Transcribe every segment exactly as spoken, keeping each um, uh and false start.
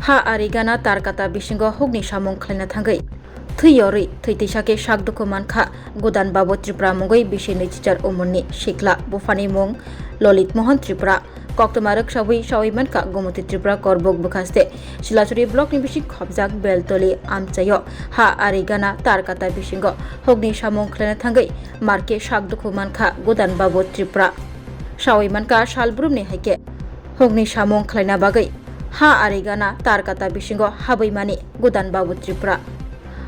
Ha ari gana tar kata bisingo hukni samung khlaina thangwi thwi yorwi thwi tisa khe sak dukhu mankha Gudan Babu Tripura mungwi bisi nwi chichar umorni sikla. Buphani mung Lolit Mohan Tripura. Koktwma rwksawi sawi mankha Gomoti Tripura Korbuk bwkhaste Silachuri blockni bising khopjak Beltoli amchaio ha ari gana tar kata bisingo hukni samung khlaina thangwi markhe sak dukhu mankha Gudan Babu Tripura. Sawi mankha salbrumni haikhe hukni samung khlaina bagwi ha ari gana tar kata bisingo habwi mani Gudan Babu Tripura.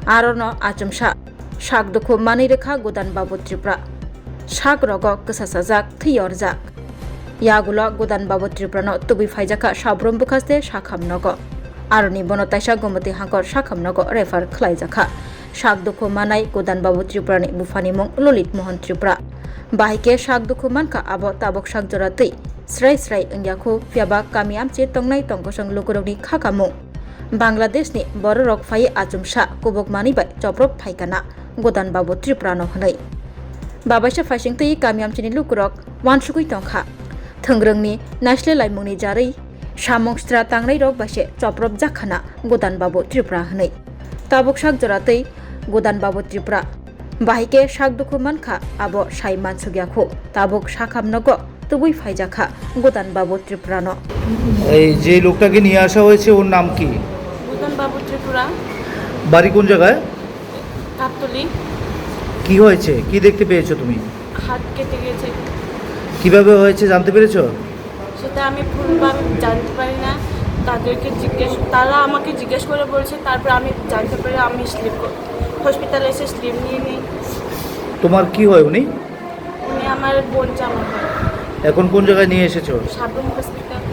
Arono achomsa sak dukhu manwi rwkha Gudan Babu Tripura. Sak rogo kwsa sajak, thwi orjak. Yagulo Gudan Babu Tripurano tubui phaijakha Sabrum bwkhaste sakham nogo. Aroni bono taisa Gomoti hangkor sakham nogo refer khlaijakha. Sak dukhu manai Gudan Babu Tripurani buphani mung Lolit Mohan Tripura. Bahai khe sak dukhu mankha abo tabuk sak jora twi srai srai wngya khu, phiyaba kami amchi tongnai tongkosong lukurokni kha kamung. Bangladeshni bororok phaiwi achomsa kubuk manwi bai choprop phaikana Gudan Babu Tripurano hwnwi. Babaisa phaising twi kami amchini lukurok wansugwi tongkha. Thwngrwngni naisle laimungni jarwi samung stra tangnairok bai se choprop jakhana Gudan Babu Tripura hwnwi. Tabuk sak jora twi Gudan Babu Tripura. Bahai khe sak dukhu mankha abo sai mansukya khu. Tabuk sakham nogo tubui phaijakha Gudan Babu Tripurano. এই যে লোকটাকে নিয়ে আসা হয়েছে, ওর নাম কি? গুদান বাবু ত্রিপুরা। বাড়ি কোন জায়গায়? গাবতলী। কি হয়েছে? কি দেখতে পেয়েছো তুমি? হাত কেটে গেছে। কিভাবে হয়েছে জানতে পেরেছো? সেটা আমি পুরোভাবে জানতে পারি না। তাদেরকে জিজ্ঞেস, তারা আমাকে জিজ্ঞেস করে বলছে, তারপর আমি জানতে পারি, আমি স্লিপ কর-, হসপিটালে এসে স্লিপ নিয়ে নিই। তোমার কি হয় উনি? উনি আমার বোন জামাই হয়। এখন কোন জায়গায় নিয়ে এসেছো? Sabroom hospital.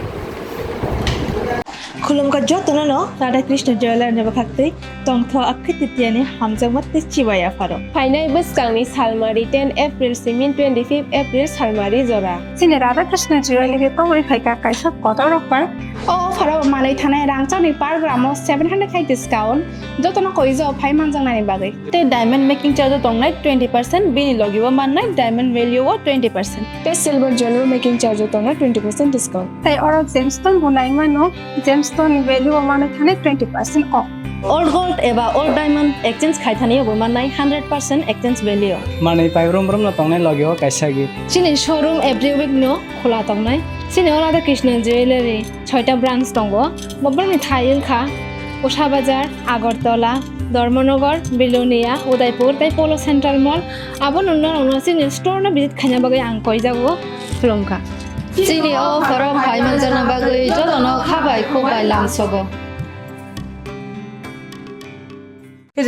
Khulumkha jotono no Radha Krishna Jewelry ni bwkhaktwi tongtho Akhi Titiani hamjakma tei chibai yapharo. Phainai bwskangni salmari ten April simin twenty fifth April salmari jora. Chini Radha Krishna Jewelry tongwi phaikha kaisa kotor offer. O offer o manwi thanai rangchakni per gram o seven hundred khai discount, jotono koijo phai manjaknani bagwi. Tei diamond making charge o tongnai twenty percent, bini logi o mannai diamond value o twenty percent. Tei silver jewelry making charge o tongnai twenty percent discount. Tei oro gemstone bo naimano, gemstone ni value o manwi thanai twenty percent off. Old gold eba old diamond exchange khai thani bo mannai hundred percent exchange value. Manwi pai brum brum no tongnai logi o kaisa gift. Chini showroom every week no khula tongnai. Chini o Radha Krishna Jewelry. Soita branch tongo. Bobrokni thai wngkha Usha Bazar, Agartala, Dharmanagar, Bilonia, Udaipur tei Polo Central Mall. Abono norokno chini store no visit khaina bagwi ang koijago khulumkha. Chini o borok phai manjakna bagwi jotono kha bai khuk bai lamsogo.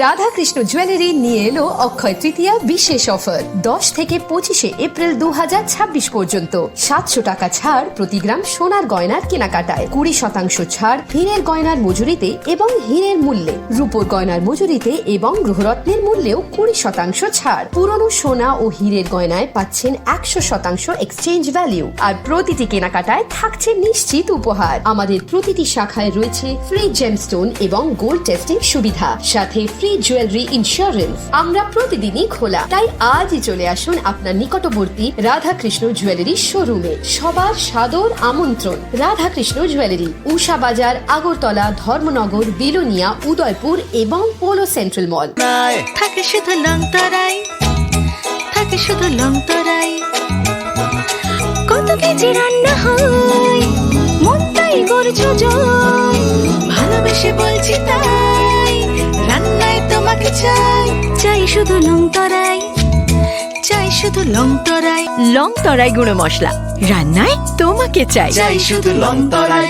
Radhakrishna jewellery নিয়ে এলো অক্ষয় তৃতীয়া বিশেষ অফার। দশ থেকে পঁচিশে এপ্রিল দু হাজার ছাব্বিশ পর্যন্ত সাতশো টাকা ছাড় প্রতি গ্রাম সোনার গয়নার কেনাকাটায়, কুড়ি শতাংশ ছাড় হীরের গয়নার মজুরিতে এবং হীরের মূল্যে, রূপোর গয়নার মজুরিতে এবং গ্রহরত্নের মূল্যেও কুড়ি শতাংশ ছাড়। পুরনো সোনা ও হীরের গয়নায় পাচ্ছেন একশো শতাংশ এক্সচেঞ্জ ভ্যালু, আর প্রতিটি কেনাকাটায় থাকছে নিশ্চিত উপহার। আমাদের প্রতিটি শাখায় রয়েছে ফ্রি জেমস্টোন এবং গোল্ড টেস্টিং সুবিধা, সাথে ফ্রি জুয়েলারি ইন্স্যুরেন্স। আমরা প্রতিদিনই খোলা, তাই আজই চলে আসুন আপনার নিকটবর্তী রাধাকৃষ্ণ জুয়েলারি শোরুমে। সবার সাদর আমন্ত্রণ। রাধাকৃষ্ণ জুয়েলারি, উষা বাজার, আগরতলা, ধর্মনগর, বিলোনিয়া, উদয়পুর এবং পোলো সেন্ট্রাল মল। থাকে শুধু লংতরাই, থাকে শুধু লংতরাই। কত কেজি রান্না হয়, মনটাই করছো জয়। ভালোবেসে বলছি তাই, রান্নায় তোমাকে চাই। চাই শুধু লংতরাই, চাই শুধু লংতরাই। লংতরাই গুঁড়ো মশলা, রান্নায় তোমাকে চাই। চাই শুধু লংতরাই।